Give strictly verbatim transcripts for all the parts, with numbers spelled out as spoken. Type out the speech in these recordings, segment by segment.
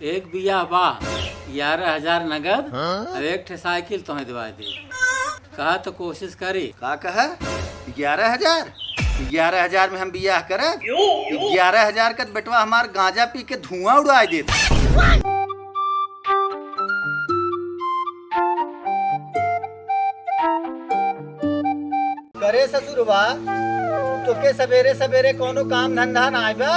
एक बियाह बा, ग्यारह हजार नगद, हाँ? और एक ठे साइकिल तोहे दिवा दी। कहा तो कोशिश करी। का कहा? ग्यारह हजार? ग्यारह हजार में हम बियाह करब? ग्यारह हजार का बेटवा हमार गांजा पी के धुआं उड़ाई देत। करे ससुरवा, तोके सबेरे सबेरे कौनो काम धंधा नाई बा?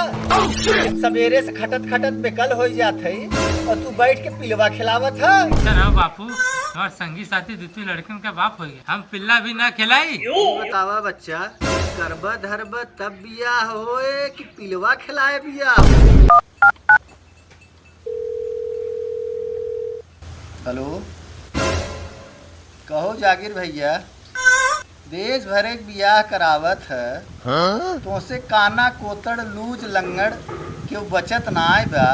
सबेरे से खटत खटत बेकल होई जात हई और तू बैठ के पिलवा खिलावत ह। ऐसा ना बापू, हमार संगी साथी दू तीन लड़कन के बाप होई गए, हम पिल्ला भी ना खिलाई। बतावा बच्चा, करबा धरबा तब बियाह होए कि पिलवा खिलाए बियाह होए? हेलो, कहो जागीर भैया, देश भरे के बियाह करावत ह, हाँ? तोसे काना कोतड़ लूज लंगड़ केहू बचत नाय बा।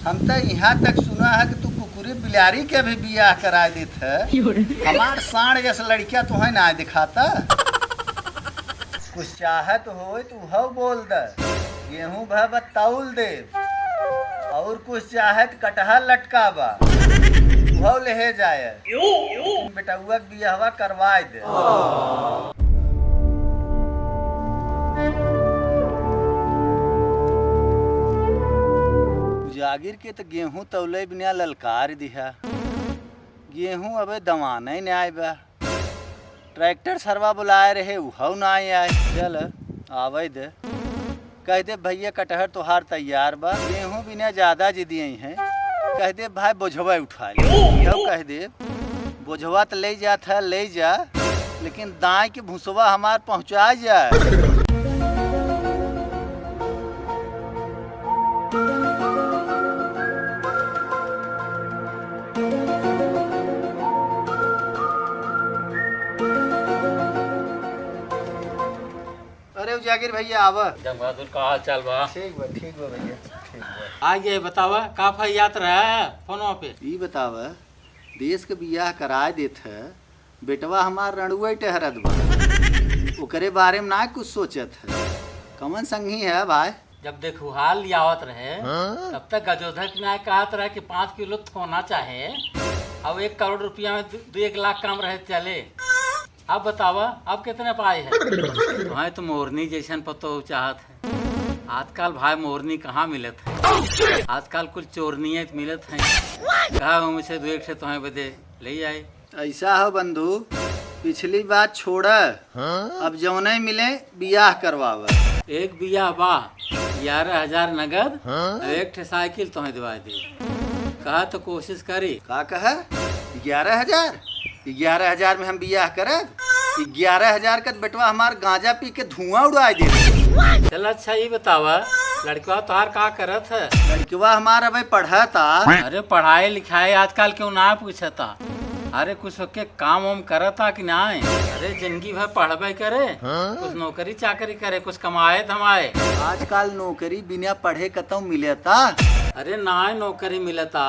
हम त इहाँ तक सुना है कि तू कुकुरी बिलारी के भी बियाह कराए देत ह। हमार साँड़ जस लड़किया तोहे नाय दिखाता। कुछ चाहत होय तू हव बोल द, गेहूं भव तौल देब। और कुछ चाहे त कटहल लटका बा, उहव लेहे जाए। बेटउआ के बियहवा करवाए दे। उजागिर के त गेहूं तौले बिना ललकार दिहा। गेहूं अबे दवाने न आए बा। ट्रैक्टर सरवा बुलाए रहे, उहव नाई आए। चल, आवे दे। कह दे, "भैया, कटहर तोहार तैयार बा।" गेहूं बिना ज्यादा जिदियई हैं। कह दे, "भाई, बोझवा उठा ले।" जब कह दे, "बोझवा त ले जात है, ले जा, लेकिन दाई के भूसवा हमार पहुंचा जा।" अरे उजागिर भैया, आवा। जंग बहादुर, का हाल चाल बा? ठीक बा, ठीक बा भैया, ठीक बा। आ गए, बतावा, का फरियात रहा है फोनवा पे? ई बतावा, देश के बियाह कराए देत है, बेटवा हमार रणुआ टहरत बा, ओकरे बारे में ना कुछ सोचत है। कमन संगी है भाई? जब देखुहार लियावत रहे, हाँ? तब तक गजोधर के नाय कहत रहे कि पाँच किलो थोना चाहे, अब एक करोड़ रुपया में दु, दु एक लाख काम रहे चले। अब बतावा, अब कितने पाए है? तुम्हें तो मोरनी जैसन पतोह चाहत है। आजकल भाई मोरनी कहाँ मिलत है? आजकल कुल चोरनिये मिलत हैं। कहा हूँ मुझसे दो एक से तुम्हें बदे ले आई। ऐसा हो बंधु, पिछली बात छोड़, हाँ? अब जौने मिले बियाह करवावा। एक बियाह बा, ग्यारह हजार नगद, हाँ? और एक ठे साइकिल तोहे दिवा दी। कहा तो कोशिश करी। का कहा? ग्यारह हजार? ग्यारह हजार में हम बियाह करब? ग्यारह हजार का बेटवा हमार गांजा पी के धुआं उड़ाए दे। चल अच्छा, ई बतावा, लड़कवा तोहार का करत है? लड़कवा हमार अबे पढ़ता। अरे पढ़ाई लिखाई आजकल केहू ना पूछता। अरे कुछ ओके काम वाम करता कि नाय? अरे जिंदगी भर पढ़बे करे, हाँ? कुछ नौकरी चाकरी करे, कुछ कमाए धमाए। आजकल नौकरी बिना पढ़े कतौ मिलता? अरे नाय नौकरी मिलता,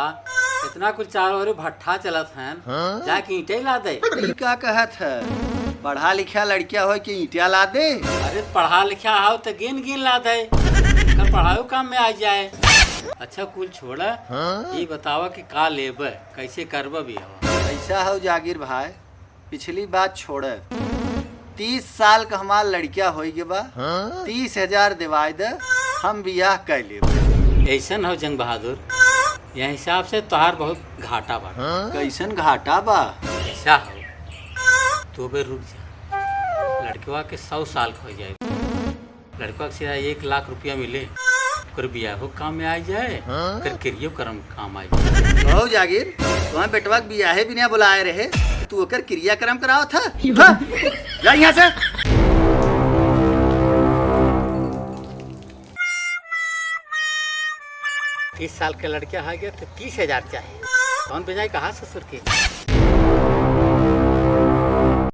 इतना कुल चारों ओर भट्ठा चलत है, हाँ? जाके ईंटे ला दे। ई का कहत है? पढ़ा लिखा लड़किया होय के ईंटिया ला दे? अरे पढ़ा लिखा हो तो गिन गिन ला दे, कर पढ़ाई काम में आ जाए। अच्छा कुल छोड़ा, हाँ? ई बतावा कि का लेबे, कैसे करबे बियाह? ऐसा हो जागीर भाई, पिछली बात छोड़, तीस साल का हमार लड़किया होई गे बा, हाँ? तीस हजार दिवाई दे, हम बियाह कर लेबे। ऐसन हो जंग बहादुर, यह हिसाब से तोहार बहुत घाटा बा। हाँ? कैसन घाटा बा? ऐसा हो, तू अबे रुक जा, लड़कवा के सौ साल हो जाए, लड़कवा के सीधा एक लाख रुपया मिले, ओकर बियाहो काम में आ जाए, हाँ? ओकर किरियो करम काम आ जाए। हो जागीर, तुम्हें बेटवा के बियाहे बिना बुलाए रहे, तू ओकर किरिया करम करावत है? हाँ? जा यहाँ से। तीस साल के लड़का आ गया तो तीस हजार चाहे। कौन बेजाय कहा ससुर के?